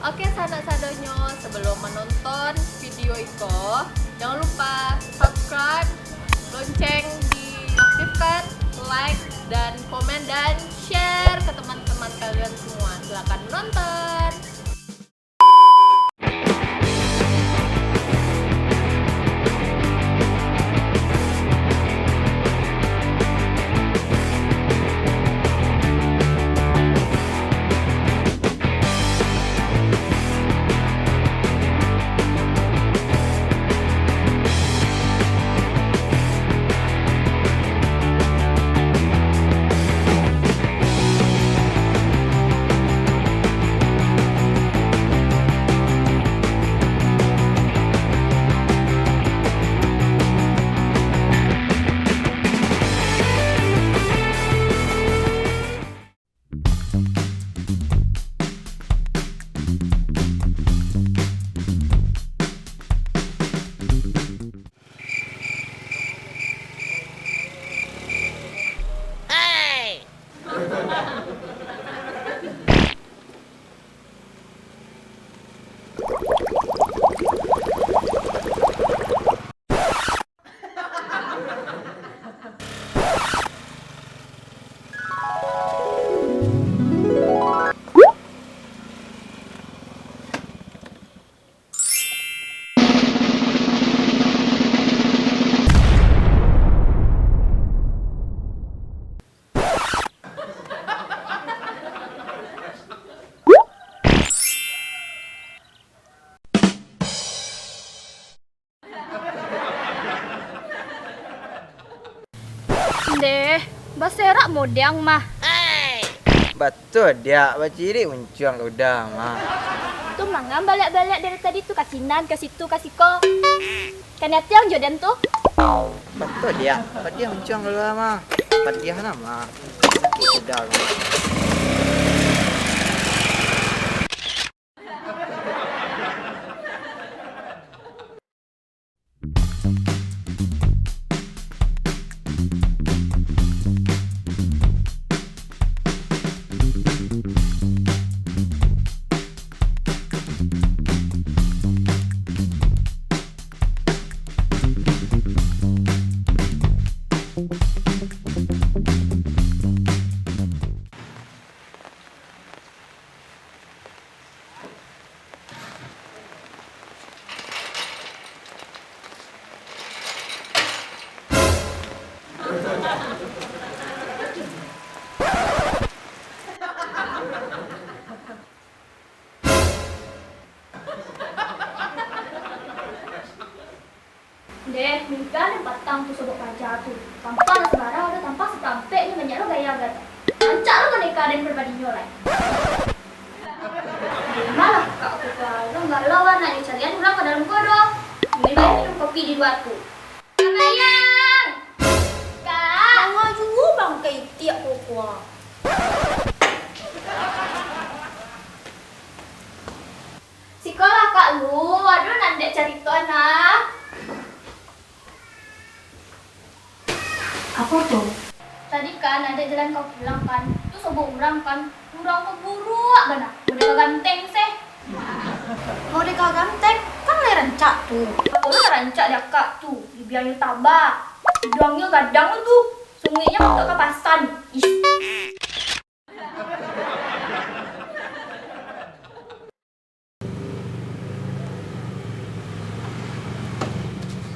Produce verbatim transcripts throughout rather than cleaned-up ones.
Oke, sanak sadonyo, sebelum menonton video iko, jangan lupa subscribe, lonceng diaktifkan, like, dan komen, dan share ke teman-teman kalian semua. Silakan menonton. Ndeh, baserak modang mah. Batua, Diak, bacirik muncuang ka udang mah. Tu mangan baliak-baliak dari tadi tu, ka sinan, ka situ, ka siko. Kan ati ang jo den tu? Batua, Diak, padiah muncuang kalua mah. Padiah nah mah. Sakik udang mah. Ndeh, mingka nan patang tu sobok paja tu. Tampang nan sabarang ado, tampang satampek nyo, banyak lo gaya gata. Rancak lo boneka den pribadinyo lai. Malah kak aku tu, urang galau anaknyo carian urang ka dalam ko doh. Mending bae minum kopi di lua tu. Kak Mayang! Kak! Manga juo bangkai itiak ko, kua. Sikolah kak lu, aduh nan dek carito nah. Apo tu? Tadi kan adek jalan ka pulang kan, tu sobok urang kan, urang ko buruak bana, model ganteng seh. Model ganteng, kan lai rancak tu. Apo lah rancak di akak tu, bibianyo taba, iduangnyo gadang tu, sunguiknyo mantun kapasan. Ih.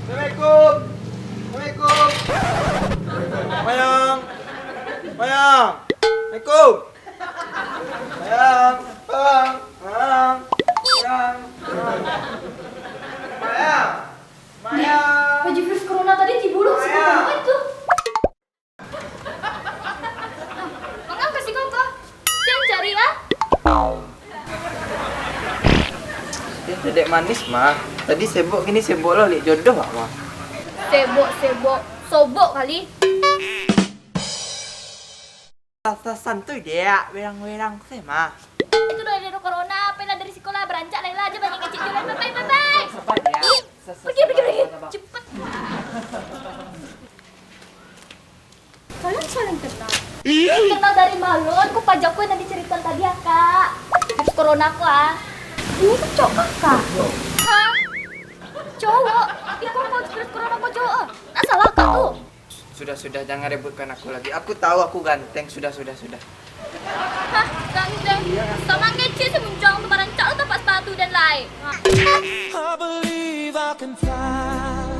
Assalamualaikum. Assalamualaikum. Mayang. Mayang. Assalamualaikum. Mayang. Mayang. Mayang. Mayang. Mayang. Mayang. Baju virus corona tadi tibo lo, Mayang. Itu. Manga ka siko ko? Jan cari, ah. Eh, Dedek Manis mah. Tadi sibuk, kini sibuk lo, liek jodoh, Mak, mah. Sibuk, sibuk. Sobok kali. Sa-, sa-, santuy, Dek. Berang-berang se, mah. Itu doh, doh, corona. Apolah dari sikolah, barancak lai lah. Jan banyak ngecek juo lai. Bye, bye, bye, bye. Sabar, Dek. Ih, pergi, pergi, pergi. Cepet. Kalian saling kenal? Kenal dari ma lo? Ko paja ko nan dicaritoan tadi, Kak. Virus corona ko, ah. Ini kan cowok kakak. Hah? Cowok? Iko kau terus kurang aku cowok. Nak salah kak tu. Sudah, sudah, jangan rebutkan aku lagi. Aku tahu aku ganteng. Sudah, sudah, sudah. Hah, ganteng? Sama ngecek si muncuang tu, marancak lo tapak sepatu dan lai. I believe I can fly.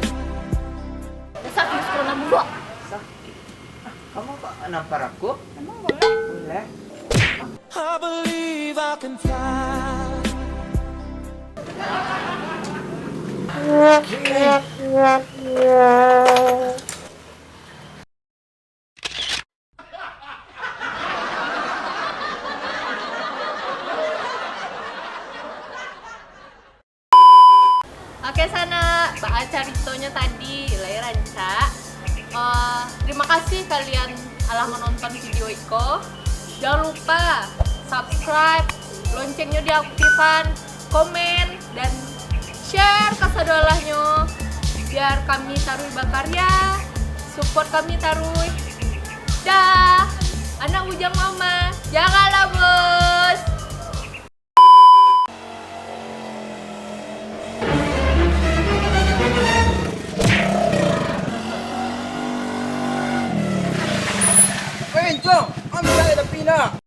Dasar virus corona buruk. Sakit. Ah, kamu kok nampar aku? Emang boleh? Boleh. I believe I can fly. Oke, sanak, baa caritonyo tadi, lai rancak. Eh, terima kasih kalian alah menonton video iko. Jangan lupa subscribe, loncengnya diaktifkan, komen, dan share kasadolahnyo, biar kami taruih bakarya, support kami taruih. Dah, anak bujang mama, janganlah bos. Weh, Encong, ambiak aia tapi nak.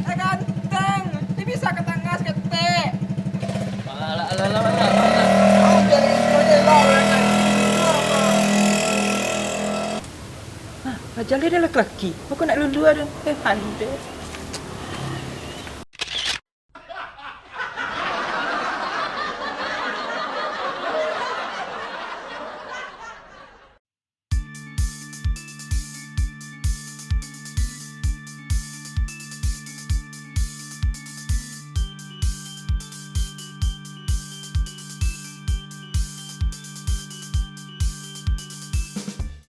Eh, ganteng, dia bisa ka tangah saketek. Alah, alah, alah, alah, alah. Kau jadi itu aja lah, orang lain. Nah, Rajali ado laki-laki. Kau nak lulua dah. Eh, pandai.